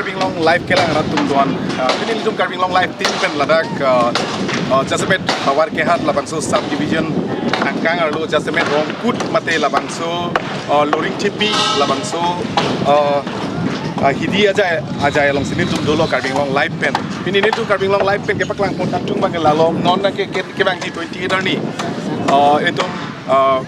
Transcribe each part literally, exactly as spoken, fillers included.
Karbi Anglong Live kelang arat atum doan. Ah, pini ilitum Karbi Anglong Live team pen ladak, ah, ah, jasemet Howraghat labangso subdivision angkang arlo jasemet Rongkut mate labangso, ah, Loringthepi labangso, ah, ah, Hidi Ajai, Ajai alongsi nelitum dolo Karbi Anglong Live pen. Pini nelitum Karbi Anglong Live pen kepaklang pon tangtung bang lalo non ke, ke, kevangji twenty-eight arni. Ah, itum, ah,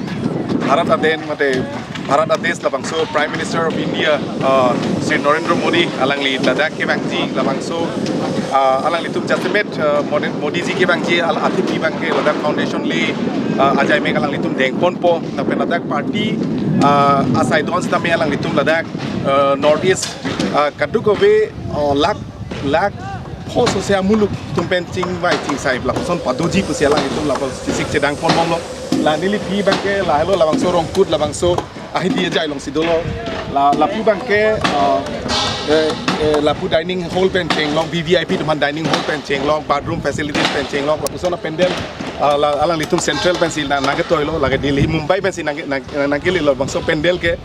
Bharat Aden mate Bharat Adesh labangso Prime Minister of India, ah, Shri Narendra Modi alangli ladak kevangji labangso, ah, alanglitum jasemet, ah, Modi, Modi ji kevangji al athip abang ke ladak foundation le, ah, ajai mek alanglitum dengponpo, lapen ladak party, ah, asai don sitame alanglitum ladak, ah, North East, ah, kadokave, ah, lakh, lakh pho sose amuluk atum pen chingvai chingsai lapuson padoji pusi alanglitum lapu sisik chedang ponbomlo. La neliphi abang ke lahelo labangso Rongkut labangso Hidi Ajai alongsi dolo. La lapu abang ke, ah, eh, eh, lapu dining hall pen chenglok, V V I P atum aphan dining hall pen chenglok, bathroom facilities pen chenglok, lapuson apendel, ah, la alanglitum central pensi na nangketoilo, lake Delhi, Mumbai pensi nang, nang, nangkelelo labangso apendel ke.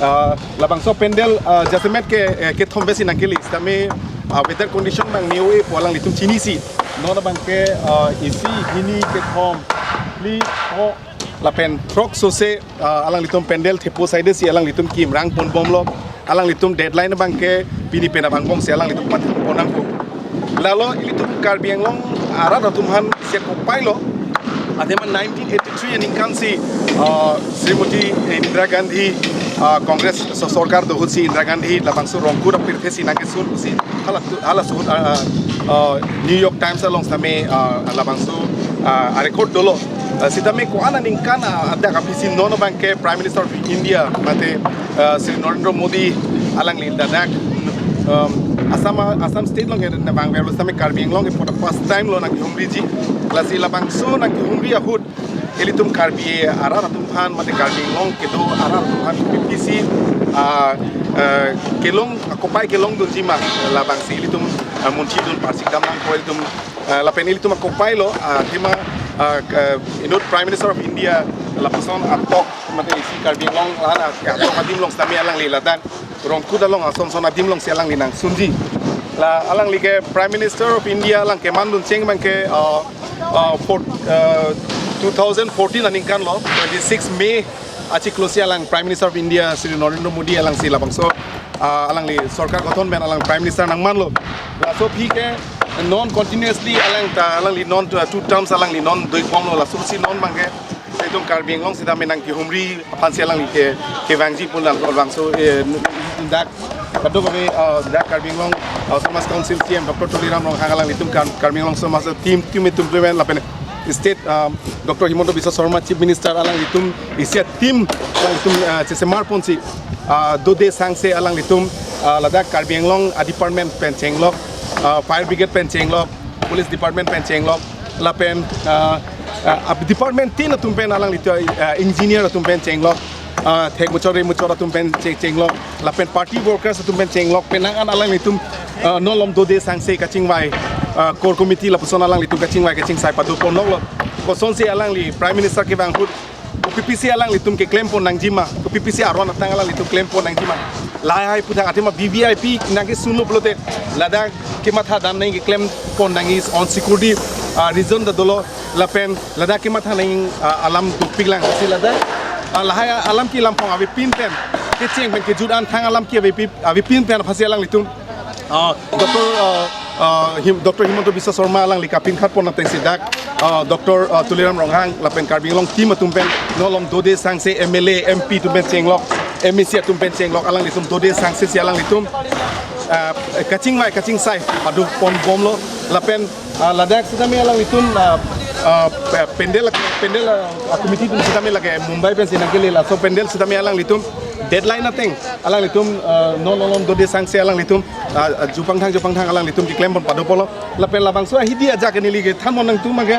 Ah, labangso apendel, ah, jasemet ke, eh, kethom pensi nangkele sitame, ah, weather condition abang ne-o-epo alanglitum chinisi. Non abang ke, ah, isi, hini, kethom, phli, pho, lapen throk sose, ah, alanglitum apendel thepo side si alanglitum kimrang ponbomlo. Alanglitum deadline abang ke pini pen abang bongsi alanglitum pathan pon nangpo. Lalo ilitum Karbi Anglong arat atum aphan isi akopailo. Athema nineteen eighty-three aningkan si, ah, Srimati Indira Gandhi, ah, Congress so-, sorkar do ahut si Indira Gandhi labangso Rongkut apirthe si nangkesun pusi hala tu, hala suhut, ah, ah, ah, New York Times along sitame, ah, labangso, ah, record dolo. Ah, sitame ko-an aningkan, ah, adak aphi si non abang ke Prime Minister of India mate, ah, Shri Narendra Modi alangli ladak, um, Assam, Assam State along ke nangvangverlo sitame Karbi Anglong ke for the first time lo nangkehumriji. Lasi labangso nangkehumri ahut ilitum Karbi arat atum aphan mate Karbi Anglong kedo arat atum aphan P P C, ah, ah, kelong, akopai kelongdunji ma labangsi ilitum, ah, munthidun parsikdam nangpo ilitum, ah, lapen ilitum akopailo, ah, athema, ah, ke, inut Prime Minister of India lapuson atok mate isi Karbi Anglong la-an atok adim along sitame alangli ladak Rongkut along ason son adim alongsi alangli nangsunji. La alangli ke Prime Minister of India alang kemandun cheng abang ke, ah, ah, for, ah, two thousand fourteen aningkan lo, twenty-six May achiklo si alang Prime Minister of India Shri Narendra Modi alangsi labangso, ah, alangli sorkar gothon pen alang Prime Minister nangmanlo. Laso aphi ke non continuously alang ta, alangli non two, two terms alangli non doibomlo, laso si non abang ke itum Karbi Anglong sitame nangkehumri aphansi alangli ke, kevangji pu lang, labangso, eh, dak kadokave, ah, dak Karbi Anglong, ah, Autonomous Council C E M Doctor Tuliram Ronghang alanglitum Kar-, Karbi Anglong Autonomous team, team itum implement lapen State, ah, Doctor Himanta Biswa Sarma Chief Minister alanglitum isi a-team alanglitum, ah, chesemar ponsi, ah, dode sangse alanglitum, ah, ladak Karbi Anglong a-department pen chenglok, ah, fire brigade pen chenglok, police department pen chenglok, lapen, ah, ah, department tin atum pen alanglitum, ah, engineer atum pen chenglok, ah, thek muchor re muchor atum pen che-, chenglok, lapen party workers atum pen chenglok, penang an alanglitum, ah, non malom dode sangse kachingvai, ah, core committee lapuson alanglitum kachingvai kachingsai pado ponloklo. Kosonsi alangli Prime Minister kevang ahut O P P C alanglitum keklem pon nangjima, O P P C aron atang alanglitum klem pon nangjima. Lahai aputhak athema V V I P nangkesunlo pulote ladak kematha dam nangji keklem pon nangji, on security, ah, reason ta dolo lapen ladak kematha nangji, ah, alam dopiklang si ladak, ah, lahai alam ke lampong avepin pen, kecheng pen kejut an thang alam ke avepin, avepin pen aphansi alanglitum, ah, Doctor, ah, ah, Him-, Doctor Himanta Biswa Sarma alangli kapinkhat pon atengsi dak, ah, Doctor, ah, Tuliram Ronghang lapen Karbi Anglong team atum pen non malom dode sangse M L A, M P atum pen chenglok, M A C atum pen chenglok, alanglitum dode sangse si alanglitum, ah, kachingvai kachingsai pado ponbomlo lapen, ah, ladak sitame alanglitum, ah, ah, pe-, pandal, pandal, ah, committee atum sitame lake Mumbai pensi nangkele, laso pandal sitame alanglitum deadline ateng alanglitum, ah, non malom dode sangse alanglitum, ah, ah, jupangthang jupangthang alanglitum keklem pon pado ponlo. Lapen labangso Hidi Ajai ke neli kethan pon nangtum abang ke,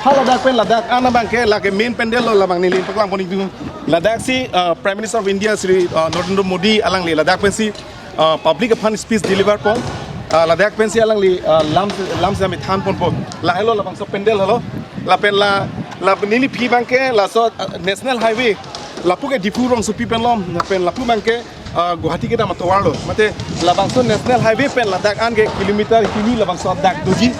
ha ladak pen ladak an abang ke lake main pandal lo, labang neli paklang pon nangtum. Ladak si, ah, Prime Minister of India Shri, ah, Narendra Modi alangli ladak pensi, ah, public aphan speech deliver pon, ah, ladak pensi alangli, ah, lam, lam sitame than ponpo. Lahelo labangso pandal helo. Lapen la, la neliphi abang ke laso, ah, National Highway, lapu ke Diphu rongsopi pen malom, lapen lapu abang ke ah, Guwahati kedam atovar lo. Mate labangso National Highway pen ladak an ke kilometer hini labangso adak doji.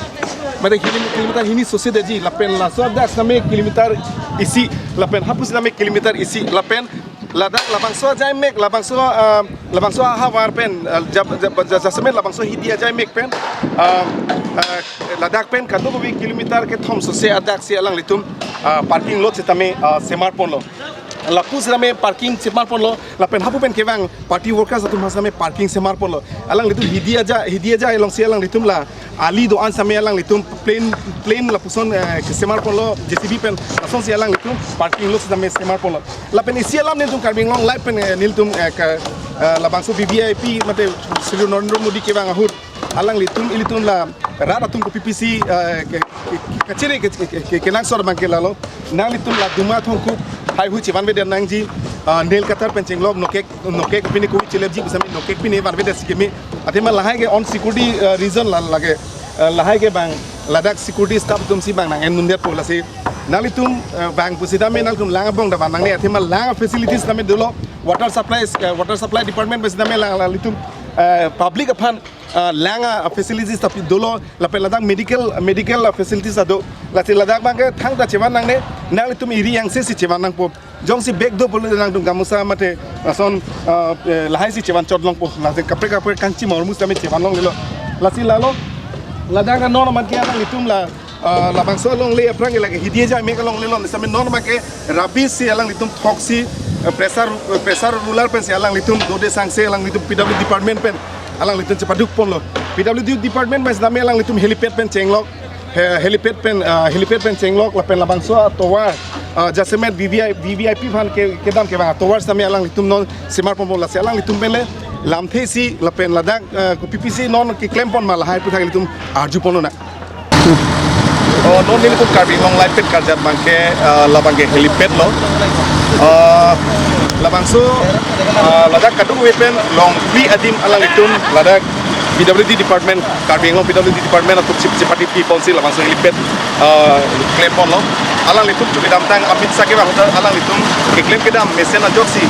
Mate kilo-, kilometer hini sose detji. Lapen laso adak sitame kilometer isi. Lapen hapu sitame kilometer isi. Lapen ladak labangso ajai mek, labangso, ah, labangso ahavar pen, ah, jab-, jab-, ja-, jasemet labangso hidi ajai mek pen, ah, ah, ladak pen kadokave kilometer kethom sose adak si alanglitum, ah, parking lot sitame, ah, semar ponlo. Lapu sitame parking semar ponlo, lapen hapu pen kevang party workers atum aphan sitame parking semar ponlo. Alanglitum hidi ajai, hidi ajai alongsi alanglitum la ali do-an sitame alanglitum plain, plain lapuson, eh, kesemar ponlo J C B pen, lasonsi alanglitum parking lot sitame semar ponlo. Lapen isi alam nelitum Karbi Anglong Live pen, eh, nelitum, eh, ka, eh, labangso V V I P mate Shri Narendra Modi kevang ahut alanglitum ilitum la rat atum kopi pisi, eh, ke, ke, ke, kachere ke, ke, ke, ke, kenangsot abang ke lalo. Nanglitum la duma thongkuk haihui chevanvedet nangji, ah, nail cutter pen chenglok, nokek, nokek pine koi chelepji pusitame nokek pine vanvedet si keme. Athema lahai ke on security, ah, reason la lake, ah, lahai ke bang ladak security staff atum si bang nang-en nundetpo lasi. Nanglitum, ah, bang pusitame nanglitum lang abong ta van nangne, athema lang facilities tame dolo, water supply, ah, water supply department pusitame lang, lang nanglitum, ah, public aphan ah, lang a-facilities ta pi dolo, lapen ladak medical, medical a-facilities ta do. Lasi ladak abang ke thangta chevan nangne, nanglitum eri angse si chevan nangpo. Jongsi bag do pulote nangtum gamusa mate lason, ah, eh, lahai si chevan chot longpo. Lasi kaprek kaprek kangchim ahormu sitame chevan longlelo. Lasi lalo, ladak non abang ke alanglitum la, ah, labangso alongle aphrang ke lake hidi ajai mek alongle lo, sitame non abang ke rubbish si alanglitum thoksi, eh, pressure, eh, pressure roller pen si alanglitum dode sangse alanglitum P W D department pen alanglitum chepaduk ponlo. P W D department pen sitame alanglitum helipad pen chenglok, he-, helipad pen, ah, helipad pen chenglok lapen labangso atovar, ah, jasemet V V I, V V I P aphan ke, kedam kevang atovar sitame alanglitum non semar ponpo lasi alanglitum pen le lamthe si lapen ladak, ah, kopi pisi non keklem pon ma lahai aputhak ilitum arju ponlonang. Oh, non nelitum Karbi Anglong Live pen karjap abang ke, ah, labang ke helipad lo. Ah, labangso, ah, ladak kadokave pen longphli adim alanglitum ladak P W D department, Karbi Anglong P W D department atum chip chipati pi ponsi labangso helipad, ah, klem ponlo. Alanglitum chukidamtang Amit Shah kevang ahut alanglitum keklem kedam mesen ajoksi,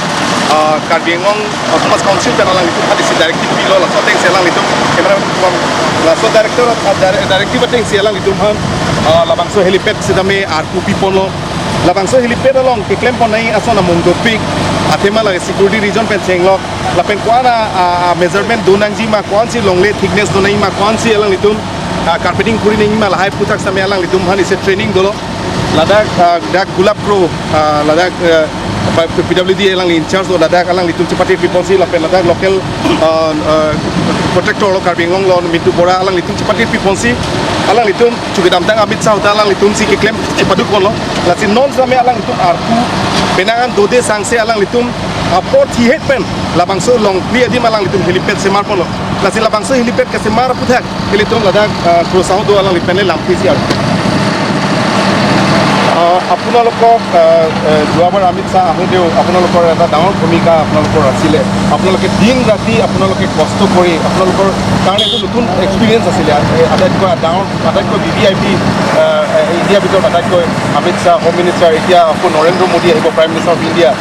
ah, Karbi Anglong Autonomous Council pen alanglitum aphan isi directive pilo, laso atengsi alanglitum camera laso director, ah, dire-, directive atengsi alanglitum aphan, ah, labangso helipad sitame arpu pi ponlo. Labangso helipad along keklem pon nangji ason amung dopik, athema lake security reason pen chenglok, lapen ko-an a, a, a measurement do nangji ma, ko-ansi longle thickness do nangji ma, ko-ansi alanglitum, ah, carpeting kuri nangji ma, lahai aputhak sitame alanglitum aphan isi training dolo. Ladak, ah, dak Gulab Kro, ah, ladak, ah, pa-, P W D alangli in charge lo, ladak alanglitum chepate pi ponsi lapen ladak local, ah, ah, contractor lo, Karbi Anglong lo, Mintu Bora, alanglitum chepate pi ponsi alanglitum chukidamtang Amit Shah ahut alanglitum si keklem chepaduk ponlo. Lasi non sitame alanglitum arpu penang an dode sangse alanglitum apor thihek pen labangso longphli adim alanglitum helipad semar ponlo. Lasi labangso helipad kesemar aputhak ilitum ladak, ah, Kro Sahu do alangli pen le lamthe si arju. Ah, আপোনালোকক, ah, eh, যোৱাবাৰ অমিত শ্বাহ আহোঁতেও আপোনালোকৰ এটা ডাঙৰ ভূমিকা আপোনালোকৰ আছিলে। আপোনালোকে দিন ৰাতি আপোনালোকে কষ্ট কৰি আপোনালোকৰ কাৰণে এইটো নতুন এক্সপিৰিয়েঞ্চ আছিলে। আ-, এ, আটাইতকৈ ডাঙৰ, আটাইতকৈ ভি ভি আই পি, আ, এ, ইণ্ডিয়াৰ ভিতৰত আটাইতকৈ অমিত শ্বাহ, হোম মিনিষ্টাৰ, এতিয়া আকৌ নৰেন্দ্ৰ মোদী আহিব, প্ৰাইম মিনিষ্টাৰ অফ ইণ্ডিয়া।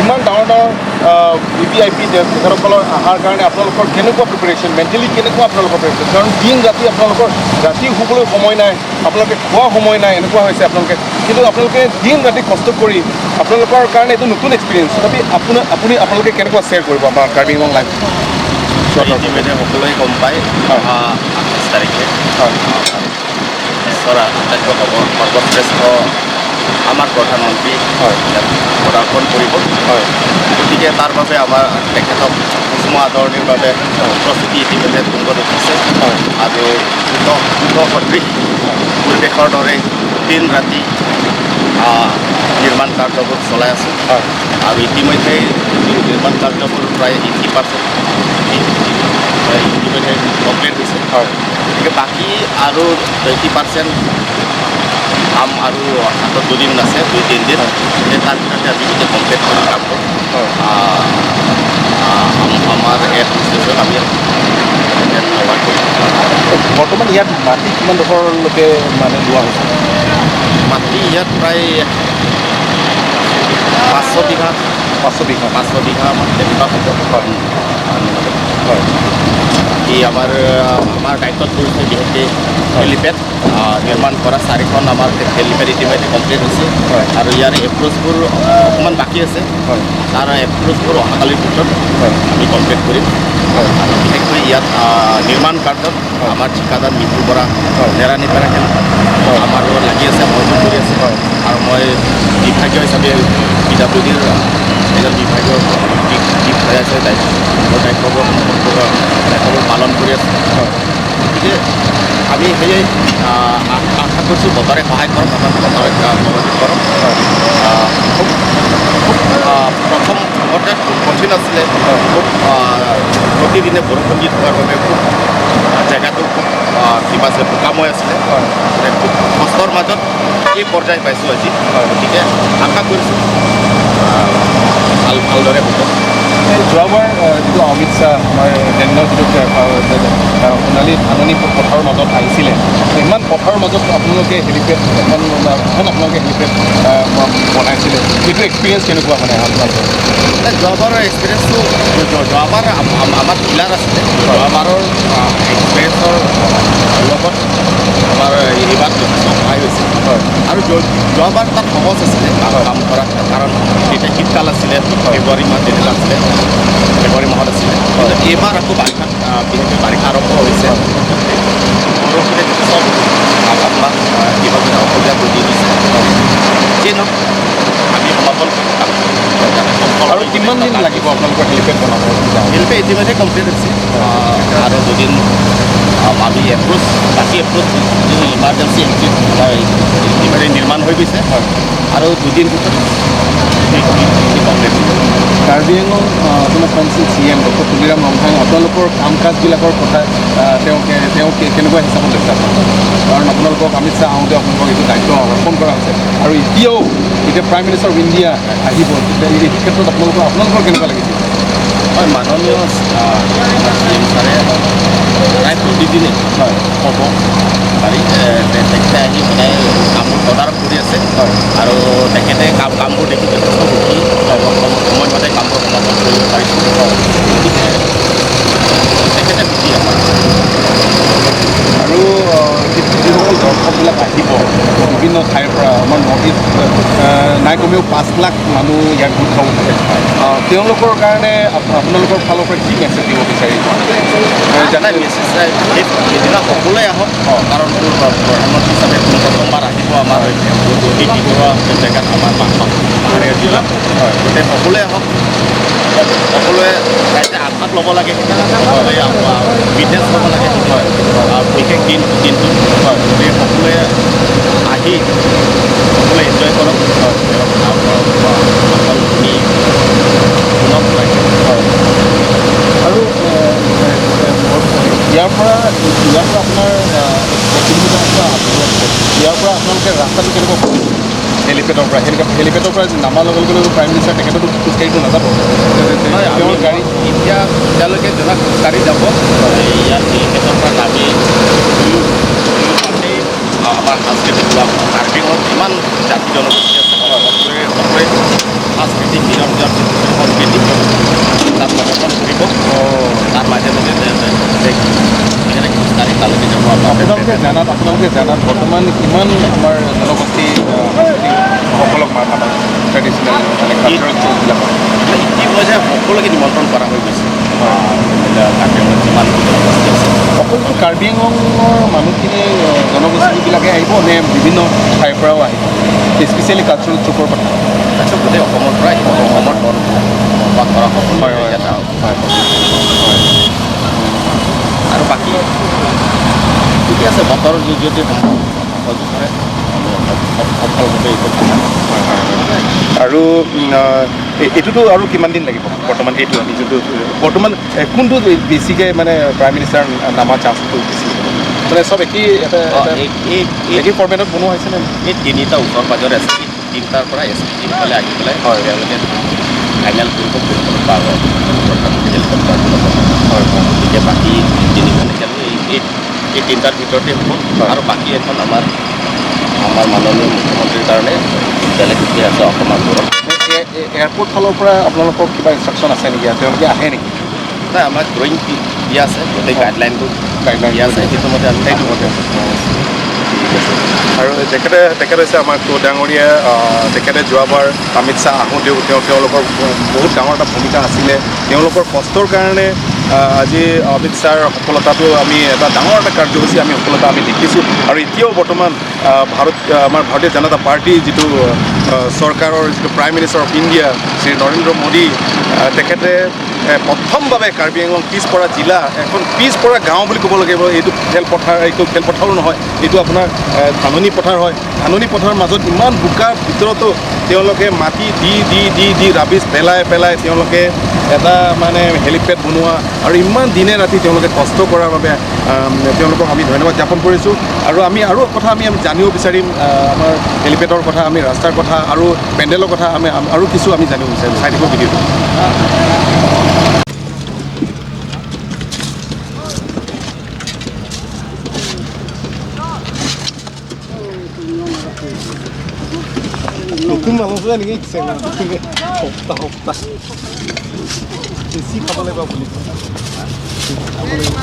ইমান ডাঙৰ ডাঙৰ, আ, ভি ভি আই পি তে-, তেখেতসকলৰ অহাৰ কাৰণে আপোনালোকৰ কেনেকুৱা প্ৰিপেৰেশ্যন, মেণ্টেলি কেনেকুৱা আপোনালোকৰ প্ৰিপেৰেশ্যন? কাৰণ দিন ৰাতি আপোনালোকৰ, ৰাতি শুবলৈ সময় নাই, আপোনালোকে খোৱা সময় নাই, এনেকুৱা হৈছে আপোনালোকে। কিন্তু আপোনালোকে দিন ৰাতি কষ্ট কৰি আপোনালোকৰ কাৰণে এইটো নতুন এক্সপিৰিয়েঞ্চ। তথাপি আপোনাৰ, আপুনি, আপোনালোকে কেনেকুৱা শ্বেয়াৰ কৰিব আমাৰ কাৰ্বি আংলং লাইভ? ইতিমধ্যে সকলোৱে গম পায়, হয়। অহা আঠাইছ তাৰিখে, হয়। আমাৰ বিশ্বত আটাইতকৈ সৰ্ব-, সৰ্বশ্ৰেষ্ঠ আমাৰ প্ৰধানমন্ত্ৰী, হয়। ইয়াত পদাৰ্পণ কৰিব। হয়। গতিকে তাৰ বাবে আমাৰ তেখেতক উষ্ম আদৰণিৰ বাবে, হয়। প্ৰস্তুতি ইতিমধ্যে তুংগত উঠিছে। হয়। আৰু দ্ৰুত, দ্ৰুত সদৃশ, হয়। পৰিৱেশৰ দৰে দিন ৰাতি, আহ, নিৰ্মাণ কাৰ্যবোৰ চলাই আছোঁ। হয়। আৰু ইতিমধ্যে নিৰ্মাণ কাৰ্যবোৰ প্ৰায় এইটি পাৰ্চেণ্ট ইতিমধ্যে কমপ্লিট হৈছে। হয়। গতিকে বাকী আৰু টুৱেণ্টি পাৰ্চেণ্ট কাম আৰু হাতত দুদিন আছে, দুই তিনিদিন। হয়। সেই তাৰ ভিতৰতে আমি গোটেই কমপ্লিট কৰি কাম কৰিম। হয়। আহ, আহ, আম-, আমাৰ এডমিনিষ্ট্ৰেশ্যন আমি ইয়াত ৱৰ্ক কৰিম। বৰ্তমান ইয়াত মাটি কিমানডোখৰলৈকে মানে লোৱা হৈছে? মাটি ইয়াত প্ৰায় পাঁচশ বিঘা। পাঁচশ বিঘা। পাঁচশ বিঘা মাটি তেনেকুৱা হ'ব। হয়। আমি মানে হয়। এই আমাৰ, আমাৰ দায়িত্বত পৰিছে বিশেষকৈ হয়। হেলিপেড, আহ, নিৰ্মাণ কৰা চাৰিখন আমাৰ হেলিপেড ইতিমধ্যে কমপ্লিট হৈছে। হয়। আৰু ইয়াৰ এপ্ৰ'চবোৰ অকণমান বাকী আছে। হয়। তাৰ এপ্ৰ'চবোৰ অহাকালিৰ ভিতৰত হয়। আমি কমপ্লিট কৰিম। হয়। আৰু বিশেষকৈ ইয়াত, আহ, নিৰ্মাণ কাৰ্যত হয়। আমাৰ ঠিকাদাৰ মিঠু বৰা হয়। নেৰানেপেৰাকৈ হয়। আমাৰ লগত লাগি আছে, সহযোগ কৰি আছে। হয়। আৰু মই বিভাগীয় হিচাপে পি ডাব্লিউ ডিৰ এজন বিভাগীয় বিষয়া হিচাপে দায়িত্ব, মোৰ দায়িত্ববোৰ, দায়িত্ববোৰ পালন কৰি আছোঁ। হয়। গতিকে আমি সেয়ে, আহ, আ-, আশা কৰিছোঁ বতৰে সহায় কৰক, আমাৰ বতৰে, আহ, মনোযোগ কৰক। হয়। আহ, খুব, খুব, আহ, প্ৰথম অৰ্থাৎ খুব কঠিন আছিলে। হয়। খুব, আহ, প্ৰতিদিনে বৰষুণ দি থকাৰ বাবে খুব, আহ, জেগাটো খুব, আহ, কিবা আছিলে, বোকাময় আছিলে। হয়। মানে খুব কষ্টৰ মাজত এই পৰ্যায় পাইছোঁ আজি। হয়। গতিকে আশা কৰিছোঁ, আহ, ভাল, ভালদৰে হ'ব। এই যোৱাবাৰ, আহ, যিটো অমিত শ্বাহ আমাৰ কেন্দ্ৰীয় যিটো, আহ, আহ, সোণালী ধাননি পথাৰৰ মাজত আহিছিলে, ইমান পথাৰৰ মাজত আপোনালোকে হেলিপেড এখন, এখন আপোনালোকে হেলিপেড, আহ, বনাইছিলে, সেইটো এক্সপিৰিয়েঞ্চ কেনেকুৱা মানে আপোনালোকৰ? নাই, যোৱাবাৰৰ এক্সপিৰিয়েঞ্চটো, যোৱা-, যোৱাবাৰ আম-, আম-, আমাৰ ডিলাৰ আছিলে। হয়। যোৱাবাৰৰ, আহ, এক্সপিৰিয়েঞ্চৰ লগত আমাৰ এইবাৰ যথেষ্ট সহায় হৈছে। হয়। আৰু যোৱা-, যোৱাবাৰ তাত সহজ আছিলে কাম, হয়। কাম কৰা, কাৰণ তেতিয়া শীতকাল আছিলে, হয়। ফেব্ৰুৱাৰী মাহ তেনেকুৱা আছিলে, ফেব্ৰুৱাৰী মাহত আছিলে। হয়। কিন্তু এইবাৰ আকৌ বাৰিষা আহ, বিশেষকৈ বাৰিষা আৰম্ভ হৈছে। হয়। বৰষুণে চব, আহ, আপোনাক, আহ, কিবা কিবি অসুবিধা কৰি দিছে। হয়। যি নহওক, আমি সমাপন কৰিম। আৰু কিমান দিন লাগিব আপোনালোকৰ হেলিপেড বনাব? হেলিপেড ইতিমধ্যে কমপ্লিট হৈছে। আহ, আৰু দুদিন, আহ, আমি এপ্ৰ'চ, বাকী এপ্ৰ'চ যিটো ইমাৰ্জেঞ্চি এক্সিট, আহ, ইতিমধ্যে নিৰ্মাণ হৈ গৈছে। হয়। আৰু দুদিন পিছত এই, এই, এই কমপ্লিট হ'ব। কাৰ্বি আংলং, আহ, অট'নমাছ কাউন্সিল চি ই এম ডক্টৰ তুলিৰাম ৰংহাং আপোনালোকৰ কাম কাজবিলাকৰ কথা, আহ, তেওঁ কে-, তেওঁ কে-, কেনেকুৱা হিচাপত লৈছে আপোনালোকক? কাৰণ আপোনালোকক অমিত শ্বাহ আহোঁতে আপোনালোকক এইটো দায়িত্ব অৰ্পণ কৰা হৈছে আৰু এতিয়াও এতিয়া প্ৰাইম মিনিষ্টাৰ অফ ইণ্ডিয়া আহিব, তেতিয়া এই ক্ষেত্ৰত আপোনালোকৰ, আপোনালোকৰ কেনেকুৱা লাগিছে? হয়, মাননীয়, আহ, আমাৰ চি ই এম ছাৰে প্ৰায় প্ৰতিদিনে হয়। ক'ব পাৰি, এ, তে-, তেখেতে আহি সদায় কামবোৰ তদাৰক কৰি আছে। হয়। আৰু তেখেতে কাম, কামবোৰ দেখি যথেষ্ট সুখী। হয়। কম সময়মতে কামবোৰ সমাপন কৰিব পাৰিছোঁ। হয়। গতিকে তেখেতে সুখী আমাৰ। আৰু, আহ, যি-, যিসকল দৰ্শকবিলাক আহিব, বিভিন্ন ঠাইৰ পৰা আমাৰ নৰ্থ ইষ্ট, আহ, নাই কমেও পাঁচ লাখ মানুহ ইয়াত গোট খাব পাৰে। আহ, তেওঁলোকৰ কাৰণে আপ-, আপোনালোকৰ ফালৰ পৰা কি মেছেজ দিব বিচাৰিব? আহ, যাতে নাই, মেছেজ নাই। সেই, সেইদিনা সকলোৱে আহক। অ। কাৰণ তোৰ প্ৰ-, প্ৰধানমন্ত্ৰী হিচাপে কোন প্ৰথমবাৰ আহিব আমাৰ হয়। গুৱাহাটী ভিতৰুৱা জেগাত আমাৰ পাঁচ পাঁচ পাহাৰীয়া জিলাত। হয়। গতিকে সকলোৱে আহক। সকলোৱে ৰাইজে আগভাগ ল'ব লাগে। সকলোৱে, আ, আ, বিজনেছ ল'ব লাগে। হয়। আ, বিশেষ দিন, দিনটো। হয়। গতিকে সকলোৱে আহি সকলোৱে এনজয় কৰক। হয়। আৰু, আ, আ, শুনক লাগে। হয়। আৰু, এ, এ, এ, ইয়াৰ পৰা, ইয়াৰ পৰা আপোনাৰ, আ, কিলোমিটাৰ আছে, ইয়াৰ পৰা আপোনালোকে ৰাস্তাটো কেনেকুৱা কৰিছে? হেলিপেডৰ পৰা, হেলিকপ-, হেলিপেডৰ পৰা নামাৰ লগে লগে প্ৰাইম মিনিষ্টাৰ তেখেততো খোজকাঢ়িতো নাযাব। হয়, আমি তেওঁৰ গাড়ী এতিয়া, এতিয়ালৈকে জনাক খোজকাঢ়ি যাব। ইয়াত হেলিপেডৰ পৰা নামি দুয়ো, দুয়ো পাশেই আমাৰ সাংস্কৃতিক ক্লাব, কাৰ্বি আংলঙত যিমান জাতি জনগোষ্ঠী আছে, সকলোৱে, সকলোৱে সাংস্কৃতিক, নিজৰ নিজৰ সংস্কৃতি তাত প্ৰদৰ্শন কৰিব। অ। তাৰ মাজে মাজে যে, যে, যে, তেখেতে খোজকাঢ়ি তালৈকে যাব। আপোনালোকে জানাত, আপোনালোকে জানাত বৰ্তমান কিমান আমাৰ জনগোষ্ঠী, আহ, সংস্কৃতিসকলক মা-, মানে ট্ৰেডিশ্যনেল, মানে কালচাৰেল শ্ব'বিলাকত? ইতিমধ্যে সকলোকে নিমন্ত্ৰণ কৰা হৈ গৈছে। আহ, এতিয়া কাৰ্বি আংলঙত যিমান জনগোষ্ঠী আছে। অকলতো কাৰ্বি আংলঙৰ মানুহখিনি, আহ, জনগোষ্ঠীবিলাকে আহিব নে বিভিন্ন ঠাইৰ পৰাও আহিব? স্পেচিয়েলি কালচাৰেল শ্ব'ৰ কথা। আচ্ছা, গোটেই অসমৰ পৰা আহিব। অসমত বন-, বসবাস কৰা সকলোৱে হয়, হয়। ইয়াত আহক। হয়। হয়। আৰু বাকী ঠিকে আছে, বতৰৰ যি যদি সম-, সহযোগ কৰে, সফলভাৱে এইটো কাম। হয়, হয়, হয়। আৰু, উম, আহ, এ-, এইটোতো আৰু কিমান দিন লাগিব? বৰ্তমান এইটো আমি যোনটো, বৰ্তমান, এ, কোনটো বেছিকৈ মানে প্ৰাইম মিনিষ্টাৰ নামাৰ চান্সটো বেছি? মানে চব একেই এটা, অ, এটা এই, এই, এই, একেই ফৰ্মেটত বনোৱা হৈছে নে? এই তিনিটা ওচৰ পাজৰ আছে। তিনিটাৰ পৰা এছ পি টিম ফালে আহি পেলাই হয়। তেওঁলোকে ফাইনেল কৰিব, কোনখন পাৰ হয়, হেলিকপ্টাৰ। হয়, হয়। গতিকে বাকী তিনিখন এতিয়াতো এই, এই, এই তিনিটাৰ ভিতৰতে হ'ব। হয়। আৰু বাকী এখন আমাৰ, আমাৰ মাননীয় মুখ্যমন্ত্ৰীৰ কাৰণে বেলেগ উঠি আছে অসমৰ দূৰত। এ-, এ-, এয়াৰপৰ্ট ফালৰ পৰা আপোনালোকক কিবা ইনষ্ট্ৰাকশ্যন আছে নেকি? ইয়াত তেওঁলোকে আহে নেকি? নাই, আমাক ড্ৰয়িং দি-, দিয়া আছে, গোটেই অ। গাইডলাইনটো গাইডলাইন দিয়া আছে, দিয়া। সেইটো মতে আমি সেইটো মতে। ঠিক আছে। আৰু তেখেতে, তেখেত হৈছে আমাৰ ক-, ডাঙৰীয়া, আহ, তেখেতে যোৱাবাৰ অমিত শ্বাহ আহোঁতেও তেওঁ, তেওঁলোকৰ বহুত ডাঙৰ এটা ভূমিকা আছিলে। তেওঁলোকৰ কষ্টৰ কাৰণে, আহ, আজি অমিত শ্বাহৰ সফলতাটো আমি এটা ডাঙৰ এটা কাৰ্যসূচী আমি সফলতা আমি দেখিছোঁ। আৰু এতিয়াও বৰ্তমান, আহ, ভাৰত, আহ, আমাৰ ভাৰতীয় জনতা পাৰ্টি যিটো, আহ, চৰকাৰৰ যিটো prime minister of India Shri Narendra Modi, আহ, তেখেতে, এ, প্ৰথমভাৱে কাৰ্বি আংলং পিছপৰা জিলা, এখন পিছপৰা গাঁও বুলি ক'ব লাগিব। এইটো খেলপথাৰ, এইটো খেলপথাৰো নহয়, এইটো আপোনাৰ, এ, ধাননি পথাৰ হয়। ধাননি পথাৰৰ মাজত ইমান বোকাৰ ভিতৰতো তেওঁলোকে মাটি দি, দি, দি, দি, ৰাবিছ পেলাই, পেলাই তেওঁলোকে এটা মানে হেলিপেড বনোৱা আৰু ইমান দিনে ৰাতি তেওঁলোকে কষ্ট কৰাৰ বাবে, আম, তেওঁলোকক আমি ধন্যবাদ জ্ঞাপন কৰিছোঁ। আৰু আমি আৰু কথা আমি, আমি জানিব বিচাৰিম, আ, আমাৰ হেলিপেডৰ কথা, আমি ৰাস্তাৰ কথা আৰু পেণ্ডেলৰ কথা আমি আম-, আৰু কিছু আমি জানিব বিচাৰিম। চাই থাকিব ভিডিঅ'টো। নতুন মানুহ যে এনেকে ইচ্ছা কৰে, নতুনকে সপ্তাহ সপ্তাহ বেছি খাব লাগিব আপুনি। খাব লাগিব।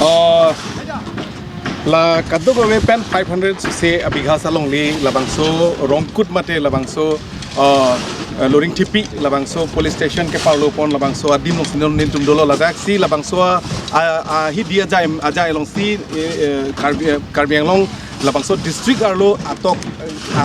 Oh, la kadokave pen five hundred se abigha alongle labangso Rongkut mate labangso, ah, Loringthepi labangso police station ke parlo pon labangso adim nong sinon nin tum dolo, ladaksi labangso a, a, hi dia ajai, ajai alongsi, eh, eh, Karbi, eh, Karbi Anglong labangso district arlo atok,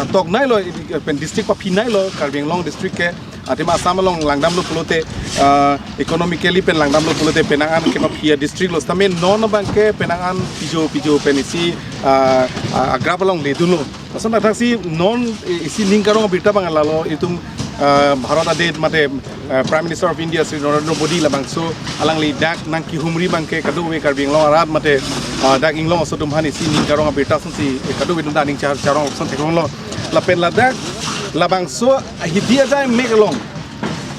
atok nailo, eh, pen district paphi nailo Karbi Anglong district ke. Athema Assam along langdamlo pulote, ah, economically pen langdamlo pulote penang an kepaphi a district lo, sitame non abangke penang an pijo pijo pen isi, ah, ah, agrap along ledunlo. Lason athaksi non, eh, isi ning karong abirta abang lalo itum, ah, Bharat adet mate, ah, Prime Minister of India Shri Narendra Modi labangso alangli dak nangkehumri abangke kadokave Karbi Anglong arat mate, ah, dak inglong aso atum aphan isi ning karong abirta asonsi, eh, kadokave atum ta aning char-, charong ason theklonglo. Lapen ladak labangso ahidi ajai mek along,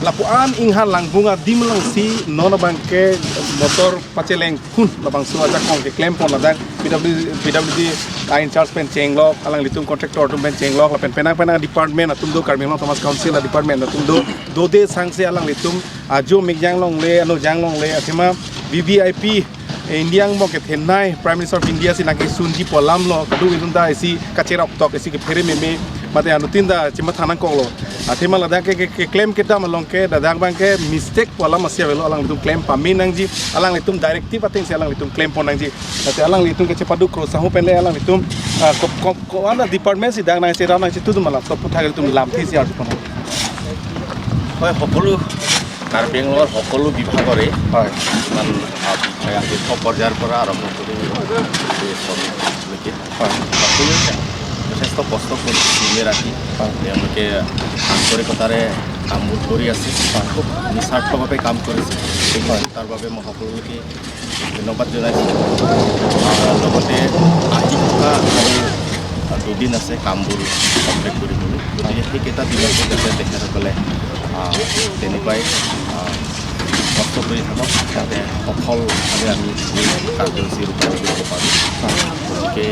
lapu-an inghan langbung adim alongsi non abangke motor pacheleng phun labangso ajakong keklem pon ladak P W, P W D a in charge pen chenglok, alanglitum contractor atum pen chenglok, lapen penang penang department atum do, Karbi Anglong Autonomous Council a department atum do, dode sangse alanglitum ajo mikjang longle, ano jang longle, athema V V I P India angbong kethenei Prime Minister of India si nangkesunji pu alamlo, kadokave atum ta isi kacherok tok, isi kephere meme, mate anuttin ta chematha nangkoklo. Athema ladak ke, ke, keklem kedam along ke, ladak abangke mistake pu alam asi avelo, alanglitum klem pame nangji, alanglitum directive atengsi alanglitum klem pon nangji. Mate alanglitum kechepadu kro sahu penle alanglitum, ah, ko, ko, ko, ana department si dak nangcherap nangchetu atum alam, to puthak atum lamthe si arju pon. হয়, সকলো কাৰ্বি আংলঙৰ সকলো বিভাগৰে হয়। কিছুমান, আহ, বিষয়া শীৰ্ষ পৰ্যায়ৰ পৰা আৰম্ভ কৰি শ্ৰমিকলৈকে হয়। সকলোৱে যথেষ্ট কষ্ট কৰি দিনে ৰাতি হয়। তেওঁলোকে আন্তৰিকতাৰে কামবোৰ কৰি আছে। হয়। খুব নিস্বাৰ্থভাৱে কাম কৰিছে। হয়। তাৰ বাবে মই সকলোকে ধন্যবাদ জনাইছোঁ। আহ, লগতে আহি থকা আৰু দুদিন আছে কামবোৰ কমপ্লিট কৰিবলৈ, গতিকে সেইকেইটা দিনতো যাতে তেখেতসকলে, আহ, তেনেকুৱাই, আহ, কষ্ট কৰি থাকক, যাতে সফলভাৱে আমি এই কাৰ্যসূচী ৰূপায়ণ কৰিব পাৰোঁ। গতিকে,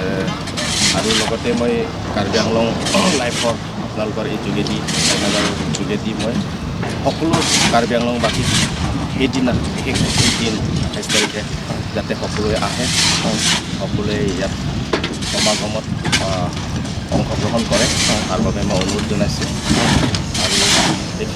এ, আৰু লগতে মই কাৰ্বি আংলং লাইভৰ আপোনালোকৰ এই যোগেদি, চেনেলৰ যোগেদি মই সকলো কাৰ্বি আংলংবাসীক সেইদিনা, সেই দিন আঠাইছ তাৰিখে যাতে সকলোৱে আহে, সকলোৱে ইয়াত সমাগমত, আহ, অংশগ্ৰহণ কৰে, তাৰ বাবে মই অনুৰোধ জনাইছোঁ। আৰু এই,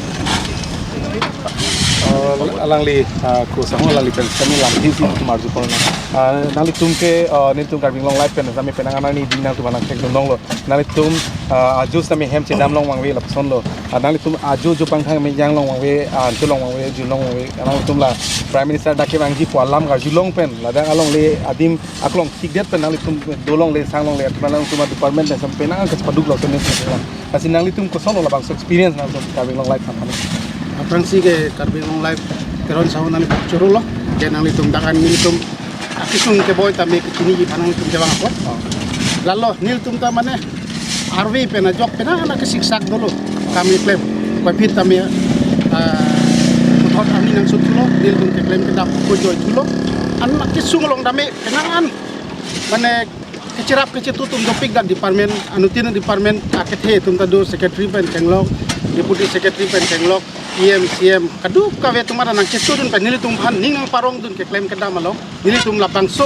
বাকী Uh, alangli, uh, ko sahung alangli pen kami lam hin si tumar jupon na. Uh, nanglitum ke, uh, nelitum Karbi Anglong Live pen kami penang anang ni ding nangtum anang thek dong lo. Nanglitum, uh, ajo sami hem chedam long vangve lapuson lo. Uh, nanglitum ajo jo pangthang me jang long vangve, uh, antu long vangve, ju long vangve. Nanglitum la Prime Minister dak kevangji pu alam karjulong pen, ladak alongle adim aklong thikdet pen nanglitum dolongle sanglongle atma nanglitum department le sampai nang kas paduk lo pen. Lasi nanglitum koson lo labangso experience nangtum Karbi Anglong Live aphan? Aphrangsi ke Karbi Anglong Live Teron sahung nangli choro lo. Ke nanglitum dak an nelitum akesung keboi tame kechiniji aphan nangtum kevang apot. Oh. Lalo nelitum ta mane arve pen ajok pen an akesiksak dolo kami klem. Paphit tame, ah, puthot ami nang sut lo, nelitum keklem kedam kojoi thulo. An akesung along tame penang an mane kecherap kechetu atum dopik dak department, anuttin department akethe atum ta do, secretary pen chenglok, deputy secretary pen chenglok, E M, C M, kadokave atum ta nangketudun pen nelitum aphan ning nangparongdun keklem kedam along, nelitum labangso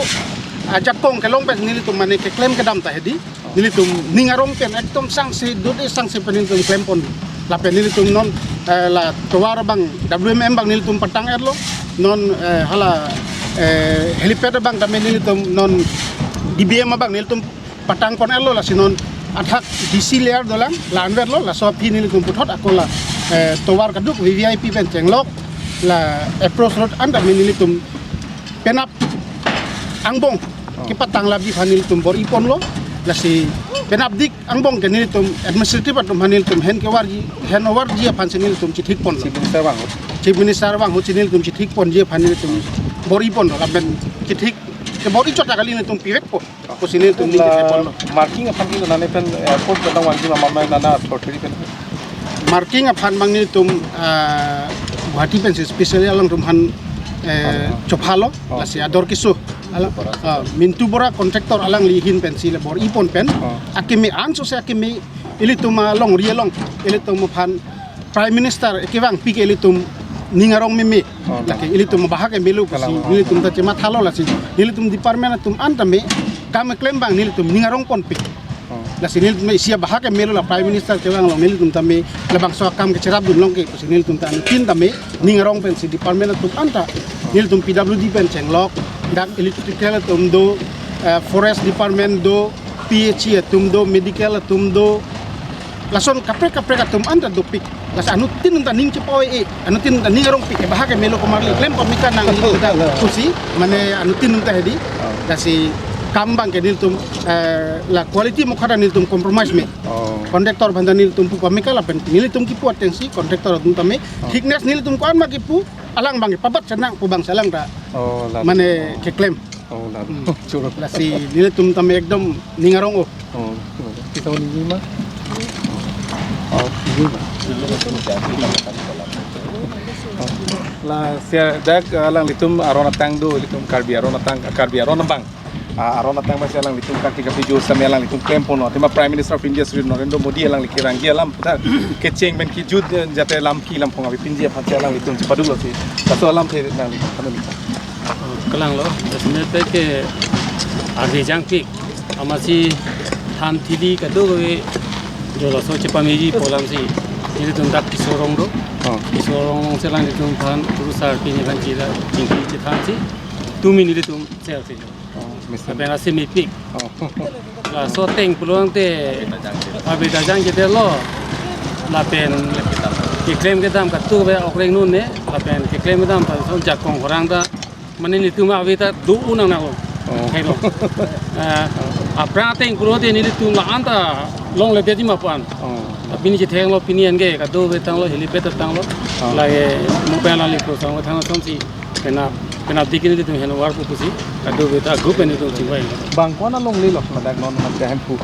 ajakong kelong pen nelitum mane keklem kedam ta hedi, nelitum ning arong pen ekdom sangse dode sangse pen nelitum klempon. Lapen nelitum non, eh, la tovar abang W M M abang nelitum patang-etlo. Non, eh, hala, eh, helipad abang tame nelitum non D B M abang nelitum patangpon-etlo, lasi non athak D C layer dolang, la-anvetlo, laso aphi nelitum puthot ako la, eh, tovar kaduk V V I P pen chenglok, la approach road an tame nelitum penap angbong, oh, kepatang labi aphan nelitum bor-iponlo, lasi penap dik angbong ke nelitum administrative atum aphan nelitum hand kevarji, hand overji aphan si nelitum chithikponlo. Chief Minister vang ahut. Chief Minister vang ahut si nelitum chithikponji aphan nelitum bor-iponlo, lapen chithik ke bor-ichot ta kali nelitum pivekpo. Ako si nelitum ning chithikponlo. Marking aphan ke nane pen airport pen vangji ma mama nana authority pen? Marking aphan abang nelitum, ah, Guwahati pensi specially alangtum aphan, eh, ah, ah, chophalo, oh, lasi ador keso. Alang, Mintu Bora, ah, Mintu Bora contractor alangli ahin pensi le bor-ipon pen. Oh. Akeme anso se akeme ilitum alongri along, ilitum aphan Prime Minister kevangpi ke ilitum ning arong meme. Oh, lake ilitum bahak ke melo pusi, kalang, oh, nelitum ta chemathalo lasi. Nelitum department atum an tame kam keklem abang nelitum ning arongponpe. Oh. Lasi nelitum isi abahak ke melo, la Prime Minister kevang along nelitum tame labangso akam kecherapdun long ke pusi nelitum ta anuttin tame ning arong pensi department atum an ta nelitum P W D pen chenglok, dak electrical atum do, eh, forest department do, P H E atum do, medical atum do, lason kaprek kaprek atum an ta dopik. Lasi anuttin ta ning chepa-oi-e, anuttin ta ning arongpik, eh, bahak ke melo komarli klem pamika nang ni ta pusi, mane anuttin ta hedi. Oh. Lasi kam abang ke nelitum, eh, la quality mokha ta nelitum compromise me. Oh. Contractor aphan ta nelitum pu pamika lapen nelitum kipu atengsi contractor atum tame. Oh. Thickness nelitum ko-an ma kipu, alang abang ke pabat chenang pu abang si alang ta. Oh, la. Mane keklem. Oh, la. Hmm. Choro. Lasi nelitum tame ekdom ning arong o. Oh, kita ini ma? Oh, ini ma? La, sia dak alanglitum aron atang do, ilitum Karbi aron atang, Karbi aron abang. Ah, aron atang abang si alanglitum kaki kapi jo sami alanglitum klemponlo. Athema Prime Minister of India Shri Narendra Modi alangli kerangji alam ta kecheng pen kijut, eh, jate lam ki lam phong api pinji aphan si alanglitum chepaduklo si. Laso alamthe nangli, kami minta. Kalanglo, dasme pe ke arve jangpik, amatsi than thili kadokave jo laso chepameji pu alamsi, nelitum dak Kiso Rong do. Oh. Kiso Rong along si alanglitum aphan, Guru Sir pini aphan chila, chingki chethansi, tumi nelitum sel si. Oh, Mister. Lapen asi mepik. Oh. Laso ateng pulote, arve ta jangchedetlo. Lapen keklem kedam kadokave okreng nun ne. Lapen keklem kedam ta laso jakong horang ta, mane nelitum arve ta do-o nang nang lo. Oh. Kailo. Eh, aphrang ateng pulote nelitum la-an ta longledetji ma pu an. Oh. Pini chethenglo, pini an ke kadokave tanglo, helipad ta tanglo. Oh. Lake mobile ali ko sang thang somsi. Penap, penap dik nelitum hand over pu pusi, kadokave ta group nelitum chingvai. Bang ko-an alonglelo, ladak non mat ke Hemphu.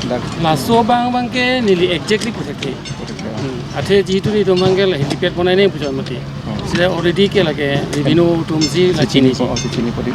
Dak. Laso abang abang ke neli exactly puthekthe. Puthekthe. Hmm. Athe jitu nelitum abang ke la helipad bonai nangji pu chot mati. Oh. Sila already ke lake revenue atum si la chini chinipo, si. Oh, si chinipo di.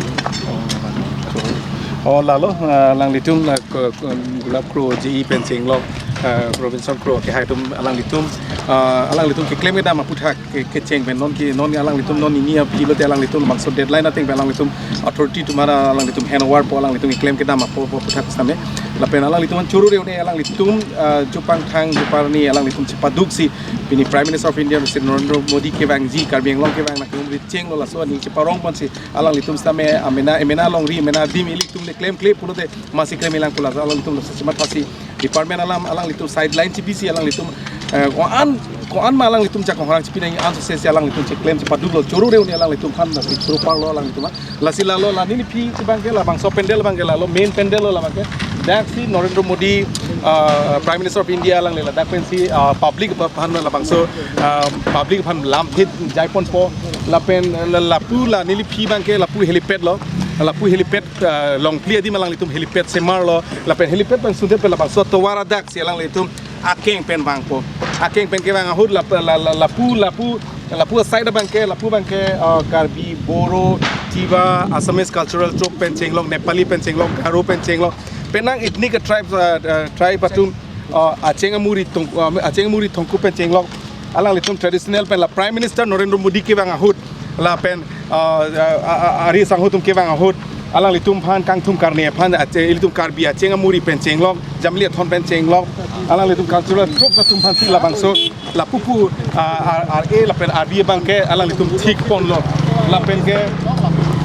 Oh, oh, lalo, ah, alanglitum la ko, ko, Gulap Kro J E pen chenglok, ah, Robinson Kro kehai atum alanglitum, ah, alanglitum keklem kedam aphuthak ke, kecheng pen non ke, non alanglitum non ini aphi lote alanglitum bangso deadline ateng pen alanglitum authority atum ara alanglitum hand over po alanglitum keklem kedam apo po aphuthak same. Lapen alanglitum an choro re-un-e, alanglitum, ah, chupangthang chuparni alanglitum chepaduksi pini Prime Minister of India Mister Narendra Modi kevangji, Karbi Anglong kevang nangkehumri chenglo, laso aning cheparong ponsi alanglitum sitame amena, emena longri, emena adim ilitum le klemkle pulote masi klem-i lang pu laso alanglitum laso chemathasi department alam alanglitum sideline chibisi alanglitum, eh, ko-an, ko-an ma alanglitum jakong harang chipi nangji ansose alanglitum cheklem chepaduklo, choro re-un-e alanglitum aphan, lasi choro parlo alanglitum aphan. Lasi lalo la neliphi abangke labangso pandal abangke lalo main pandal lo labangke. Daksi Narendra Modi, ah, Prime Minister of India alangli ladak pensi, ah, public aphan labangso, ah, public aphan lamthe jaiponpo. Lapen la, lapu la neliphi abangke lapu helipad lo. Lapu helipad, ah, Longpli adim alanglitum helipad semarlo. Lapen helipad pen sundet pen labangso tovar adak si alanglitum akeng pen vangpo. Akeng pen kevang ahut lap-, la, la, lapu, lapu, lapu aside abangke, lapu abangke, ah, Karbi, Boro, Tiwa, Assamese cultural troupe pen chenglok, Nepali pen chenglok, Garo pen chenglok. Penang ethnic tribe, ah, ah, tribe atum, ah, Acheng Amuri Thong-, ah, Acheng Amuri Thongkrup pen chenglok. Alanglitum traditional pen la Prime Minister Narendra Modi kevang ahut lapen, ah, ah, ah, ah, ari sangho atum kevang ahut alanglitum aphan kangthum karne aphan ache-, ilitum Karbi Acheng Amuri pen chenglok, Jamli Athon pen chenglok, alanglitum cultural troupes atum aphansi labangso lapu pu, ah, ah, ah, eh, lapen ardi abangke alanglitum thik ponlo. Lapen ke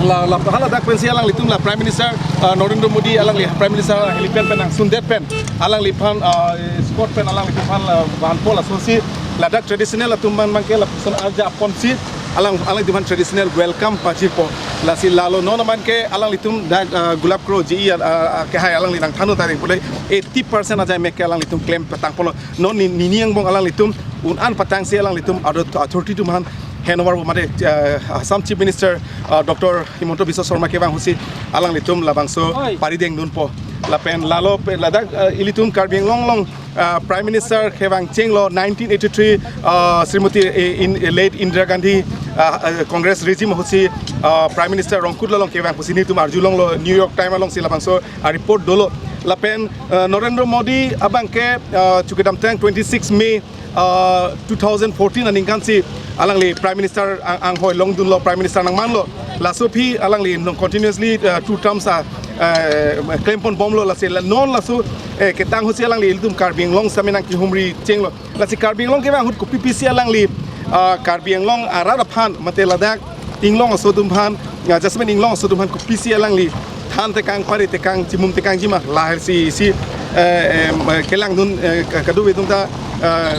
la, la, hala dak pensi alanglitum la Prime Minister, ah, Narendra Modi alangli Prime Minister helipad pen nangsundet pen alangliphan, ah, escort pen alanglitum aphan la vanpo, lasosi ladak traditional atum aphan abangke lapuson arja ponsi alang, alanglitum aphan traditional welcome pajirpo. Lasi lalo non abangke alanglitum dak, ah, Gulab Kro J E, ah, ah, kehai alangli nangthan-un tari pule eighty percent ajai mek ke alanglitum klem petang ponlo. Non ni, nini angbong alanglitum un-an patangsi alanglitum author-, authority atum aphan handover pu mate, ah, Assam Chief Minister, ah, Doctor Himanta Biswa Sarma kevang ahutsi alanglitum labangso Oi. Parideng dunpo. Lapen lalo pe ladak, ah, ilitum Karbi Anglong along, ah, Prime Minister kevang chenglo nineteen eighty-three, ah, Srimati, eh, in, eh, late Indira Gandhi, ah, ah, Congress regime ahutsi, ah, Prime Minister rongkut along kevang pusi nelitum arjulonglo, New York Times alongsi labangso, ah, report dolo. Lapen, ah, Narendra Modi abangke, ah, chukidamtang twenty-six May, ah, two thousand fourteen aningkansi alangli Prime Minister ang, anghoi longdunlo, Prime Minister nangmanlo. Laso aphi alangli non continuously, ah, two terms, ah, eh, klem ponbomlo, lasi la, non laso, eh, ketang ahutsi alangli ilitum Karbi Anglong sitame nangkehumri chenglo. Lasi Karbi Anglong kevang ahut kopi pisi alangli, ah, Karbi Anglong arat aphan mate ladak inglong aso atum aphan, ah, jasemet inglong aso atum aphan kopisi alangli than tekang, pare tekang, chimum tekangji ma, lahai si, si, eh, em, eh, kelangdun, eh, ka-, kadokave atum ta, eh,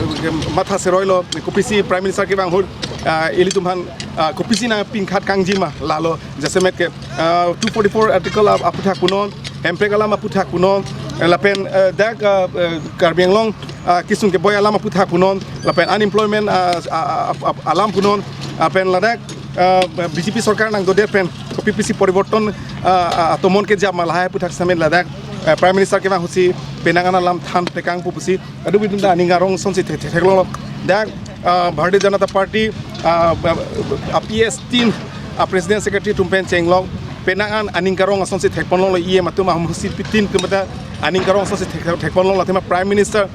matha seroilo, kopisi Prime Minister kevang ahut, ah, ilitum aphan, ah, kopisi nangpinkhat kangji ma, lalo jasemet ke, ah, two forty-four article ap-, aphuthak punon, Hemprek alam aphuthak punon, eh, lapen, eh, dak, ah, eh, Karbi Anglong, ah, kesung keboi alam aphuthak punon, lapen unemployment, ah, ah, ah, ah, alam punon, lapen ladak, ah, B J P sorkar nangdodet pen kopi pisi poriborton, ah, ah, atomon kejap ma, lahai aphuthak sitame ladak, eh, Prime Minister kevang ahutsi penang an alam than tekangpo pusi kadokave atum ta aning arong asonsi thek, thek, theklonglo. Dak, ah, Bharatiya Janata Party, ah, ah, P S team, ah, President Secretary atum pen chenglok, penang an aning karong asonsi thekponlonglo, E M atum ahum husi pitin atum ta aning karong asonsi thek, thekponlonglo, athema Prime Minister,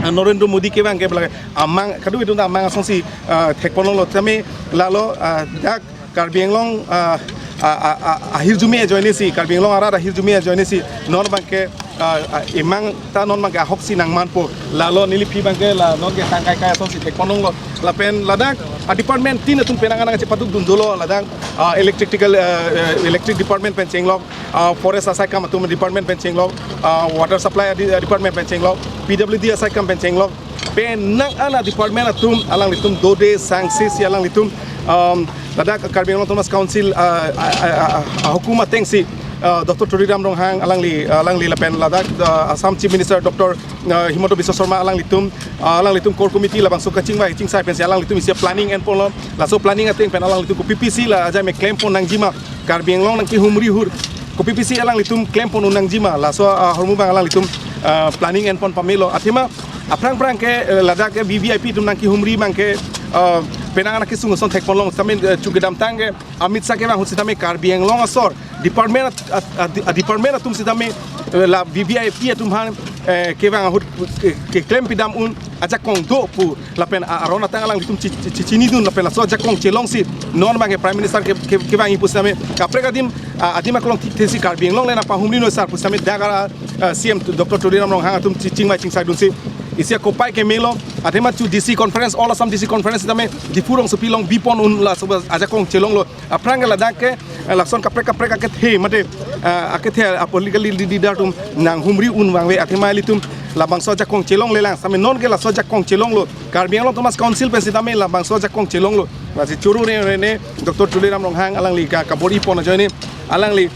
ah, Narendra Modi kevang ke bela amang, kadokave atum ta amang asonsi, ah, thekponlonglo, tame lalo, ah, dak Karbi Anglong, ah, ah, ah, ah, ahirjume ajoinesi, Karbi Anglong arat ahirjume ajoinesi, non abangke, ah, ah, emang ta non abangke ahoksi nangmanpo, lalo neliphi abangke la nonke tangkai kai asonsi thekponlonglo, lapen ladak, ah, department tin atum penang an nangchepadukdun dolo ladak, ah, electrical, ah, ah, electric department pen chenglok, ah, forest asaikam atum department pen chenglok, ah, water supply adi-, department pen chenglok, P W D asaikam pen chenglok, penang an adepartment atum alanglitum dode sangsi si alanglitum, um, ladak Karbi Anglong Autonomous Council, ah, ah, ah, ah, ah, hukum atengsi, ah, Doctor Tuliram Ronghang alangli, alangli lapen ladak, ah, Assam Chief Minister Doctor, ah, Himanta Biswa Sarma alanglitum, ah, alanglitum core committee labangso kachingvai chingsai pensi alanglitum isi planning enponlo, laso planning ateng pen alanglitum kopi pisi la ajai me klempon nangjima, Karbi Anglong nangkehumri ahut kopi pisi alanglitum klempon un nangjima, laso, ah, ahormu abang alanglitum, ah, planning enpon pamelo, athema aphrang phrang ke, eh, ladak ke V V I P atum nangkehumri abangke, eh, penang an kesung ason thekponlong sitame, eh, chungkedamtang ke Amit Shah kevang ahut sitame Karbi Anglong asor department at-, at-, at-, department atum sitame, eh, la V V I P atum aphan, eh, kevang ahut, eh, keklem pidam un ajakong do pu lapen a-, aron atang alanglitum chi-, chi-, chi-, chinidun lapen laso ajakong chelongsi non abangke Prime Minister ke, ke, kevangji pu sitame kaprek adim, ah, adim aklong thik thesi Karbi Anglong le nangpahumri noi sar pu sitame dak ara uh, C M Doctor Tuliram Ronghang atum chi- chingvai chingsaidunsi isi akopai kemelo, athema chu D C conference, all Assam D C conference tame Diphu rongsopi along bipon un laso ajakong chelonglo. Aphrang ke ladak ke, eh, lason kaprek kaprek akethe mate, eh, akethe a political leader atum nanghumri un vangve, athema ilitum labangso ajakong chelonglelang, sitame non ke laso ajakong chelonglo, Karbi Anglong Autonomous Council pen sitame labangso ajakong chelonglo. Lasi choro re re ne Doctor Tuliram Ronghang alangli ka kabor-ipon ajoine, alangli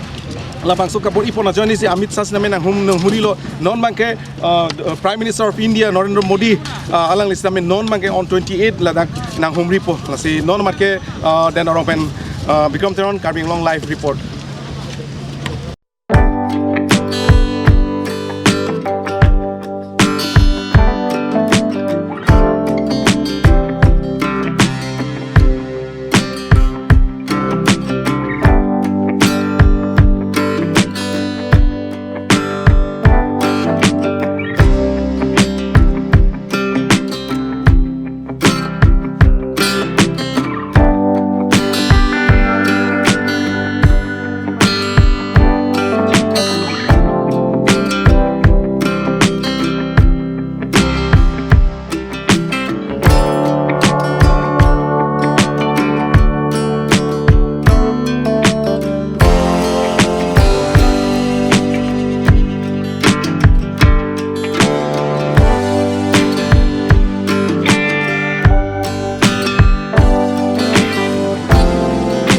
labangso kabor-ipon ajoinesi Amit Shah sitame nanghum nanghumrilo, non abangke, uh, Prime Minister of India Narendra Modi, uh, alangli sitame non abangke on twenty-eight ladak nanghumripo. Lasi non abangke, uh, Den Arong pen, uh, Bikram Teron, Karbi Anglong Live Report.